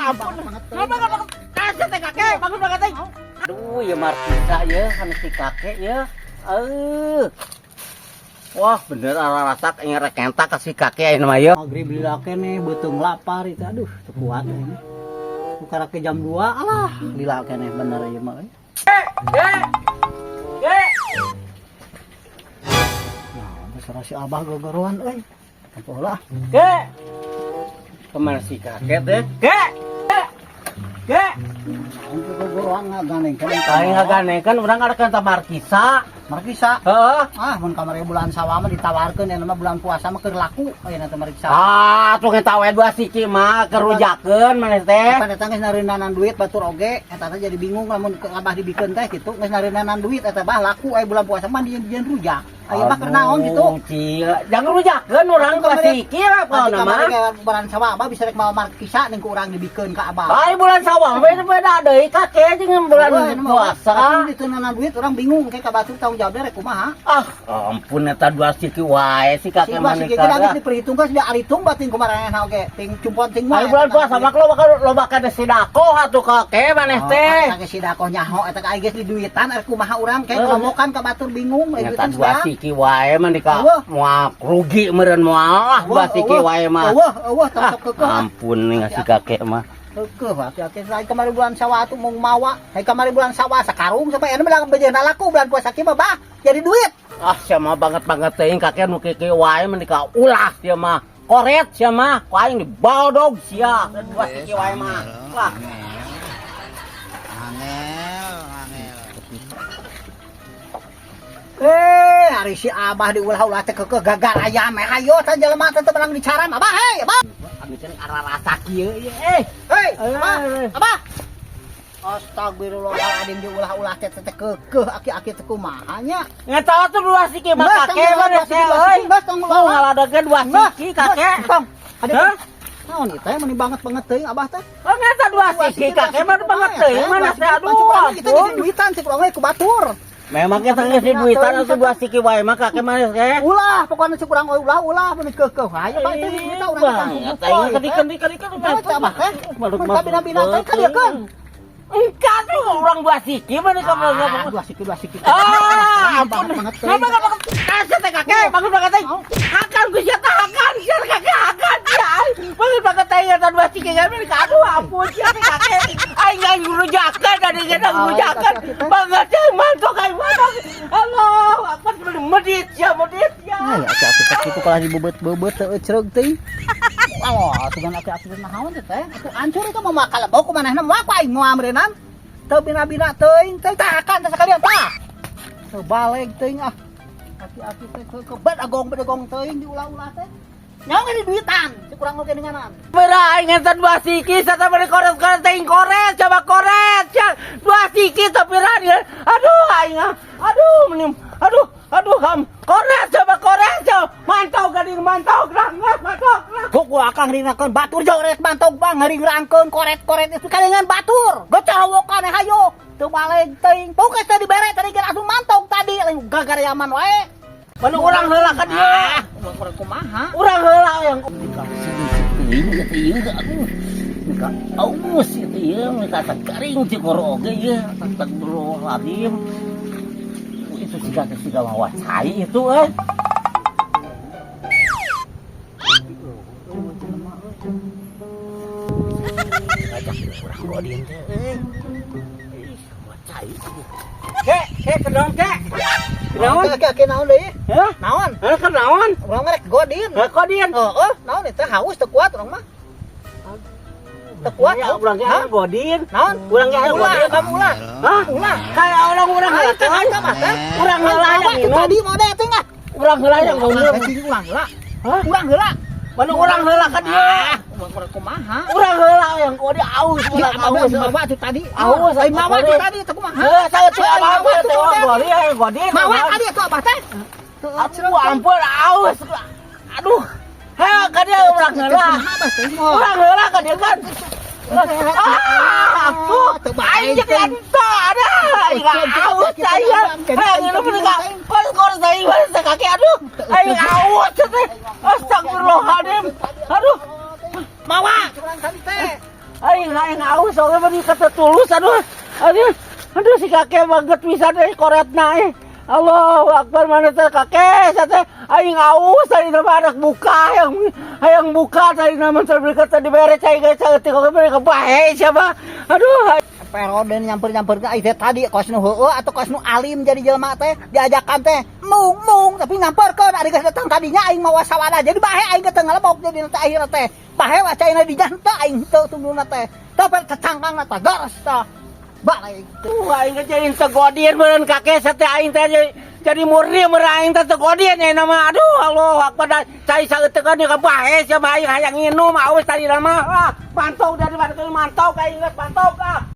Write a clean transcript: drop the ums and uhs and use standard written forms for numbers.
Ampun. Kenapa enggak kasih teh, Kakek? Bagus banget teh. Aduh, ya markisa ya kan si kakek ya. Eh. Wah, bener arah rasak ngerek entak ka si kakek ayeuna mah ya. Maghrib lila keneh, beuteung lapar itu, aduh, teu kuat ini. Bukan ke jam 2, alah, lila keneh bener ieu mah euy. Kek. Kek. Nah, suara si Abah gogoruan euy. Apa lah? Kek. Kemana si kakek teh? Kek. Kek. Kek. Naon teh gogoruan ngaganengkeun? Aing ngaganengkeun, urang ada ka markisa. Markisa. Heeh. Ah, mun kamari bulan Sawal mah ditawarkeun, aya mah bulan puasa mah keur laku aya teh markisa. Ah, tuh kita we dua siki mah kerujakeun maneh teh. Eta datang geus nareunanan duit batur oge, eta teh jadi bingung lamun ke Abah dibikeun teh kitu, geus nareunanan duit eta bah laku aya bulan puasa mah dijieun rujak. Aya mah keur naon gitu. Cia, jangan rujakeun urang dua siki lah Nanti pokona kamari mah. Kayak bulan Sawal Abah bisa rek mawa markisa ning ku urang dibikeun ka Abah. Ai bulan Sawal beda beda deui, Kakek, jeung bulan Wah, ini mah, puasa. Tapi diteuneunan duit urang bingung kayak ka batur tanggung jawabnya rek kumaha. Ah, ampun, eta dua siki wae si Si kakek dua mah. Siki ge geus diperhitungkeun, sudah aritung batin kumaha oge ting cumpon ting Ai bulan puasa mah loba loba ka sedekah atuh, Kakek maneh teh. Eta ge sidakoh nyaho eta ka geus diduitan rek kumaha urang kayak Heeh. kelomokan ka batur bingung Eta duitan dua sudah. siki wae mah dika Eueuh. moal rugi meureun, moal lah dua siki wae mah. Eueuh, eueuh, Ah, tok kekeh. ampun nih si kakek mah. Kekeh aki-aki lain kamari bulan Sawal tuh mau mawa. Hai kamari bulan Sawal sakarung sampai anu bilang bejeuna laku bulan puasa kieu mah bah jadi duit. Ah, sia banget banget teuing kakek nu kieu wae mah dika ulah sia mah. Koret sia mah, ku aing dibaldog sia. Dua siki wae mah. Wah. Angel, angel. Eh, hari si Abah diulah-ulah teh kekeh gagal ayam eh hayo teh jelema teh teu menang dicaram Abah, hei Abah. Anu cenah arah rasa kieu ieu eh. Hei, Abah, Eh. Abah. Astagfirullahaladzim, diulah-ulah teh teh kekeh aki-aki teh kumaha nya. Ngetawa tuh dua siki mah Geus, kakek tong maneh dua teh siki, dua euy. siki, geus, tong Mau ngaladekeun dua siki, Kakek. Tong. Ada Hah? naon ieu teh meni banget banget teuing Abah teh. Oh, ngeta dua siki kakek mah banget teuing mana teh, aduh. Kita Ampun. duitan cek urang we ku batur. Memang kita geus duitan atuh dua siki wae mah kakek maneh teh. Ulah, pokoknya cek urang ulah ulah meni kekeh. Hayo Pak teh duit urang Banget aing kedikan-dikan. Teh Abah teh. Mun kabina-bina teh kadiekeun. Enggak tuh orang dua siki mana kamu? Ah, dua siki, dua siki. Ah, ampun. Banget banget teuing. Kenapa enggak banget? Kasih teh kakek, bagus banget teh. Hakan ku sia teh, hakan sia kakek, hakan sia. Bagus banget teh eta dua siki kan aduh ampun sia teh kakek. Aing aing rujakan tadi kita rujakan. Banget teh mantok aing mantok. Allah, apa medit sia, medit sia. Ah, ya aki-aki teh kitu kalah dibeubeut-beubeut teu ecreug teuing. Wah, sugan aki-aki teh naon teh teh? Atuh ancur itu mah makal bau ku manehna moal ku aing moal meureunnan. Teu bina-bina teuing teh tahakan teh sakalian tah. Teu baleg teuing ah. Aki-aki teh ke bedagong bedagong teuing diulah-ulah teh. Nyawa di duitan, cek urang oge denganan. Bera aing eta dua siki sata beri koret-koret teuing koret coba koret sia dua siki tapi ra aduh aing ah. Aduh menim aduh aduh ham koret coba koret coba mantau gading mantau gerang mantau. Kok ku akang ringakeun batur jauh rek mantog bang ngaringrangkeun koret-koret itu kalengan batur. Gocorowokan hayo. Teu baleg teuing. Pokoke teh dibere tadi ge langsung mantog tadi lain gagar yaman wae. Mana urang heula ka dieu. Ah, urang kumaha? Urang heula yang teuing ieu teh ieu aduh. Mika aus ieu teh ieu mika garing cikoro oge ieu astagfirullahaladzim. Itu siga siga mawa cai itu eh. Ngajak urang godin teh euy. Ih, mawa cai. Kek, kek kenaon kek? Kenaon? Oke, oke, naon deui? Hah? Naon? Hah, kenaon? Urang mah rek godin. Hah, godin? Heeh, naon itu haus teu kuat urang mah. Teu kuat Ya, haus. urang ge Hah? godin. Naon? Urang ge Ulah, godin. kamu ulah. Hah? Ulah. Kayak orang urang Ayo heula teh teh. mah teh. Urang heula yang Awak tuh minum. tadi mode teh ngah. Urang heula yang minum. Urang heula. Hah? Urang heula. Mana urang heula ka dieu? Ah, urang kumaha? Urang heula yang kodi aus, Ya, urang mawa aus. mawa tuh tadi. Aus, Lain mawa tuh aus. tadi teh kumaha? Heuh, saya teh Lain apa mawa tuh teh tadi. godin, eh, godin. Mawa tadi tuh abah teh. Aduh, ampun aus. Aduh. Heh, ka dieu urang heula. Urang heula ka dieu kan. Ah, tuh, aing jadi anta ada. Aing aus saya. Heh, ngilu mereka. Kor-kor saya saya kaki aduh. Aing aus teh. Astagfirullahaladzim. Aduh. Mawa. Urang tadi teh. Aing aing aus oge mah kata tulus, aduh. Aduh. Aduh, si kakek banget pisan euy koretna eh. Allahu Akbar, mana teh kakek teh, aing aus tadi nama anak buka, hayang hayang buka tadi nama teh kata dibere cai ge saeutik oge mereka bae siapa. Aduh. Peroden nyamper-nyamper ke teh tadi kos nu heueuh atau kos nu alim jadi jelema teh diajakan teh mung mung, tapi nyamperkeun ari geus datang tadinya aing mawa sawada, jadi bahe aing teh ngalebok, jadi teh akhirna teh bahe wacaina di janta aing teu tungtungna teh tapi cacangkangna teh garas tah balik. Tuh, aing teh jadi tegodien meureun kakek sate, aing teh jadi murni meureun aing teh tegodien ya nama. Aduh, Allah Akbar, cai saeutik ka bahe siapa, aing hayang nginum aus tadi nama. Ah, mantau dari mana, mantau ka aing geus mantau ah.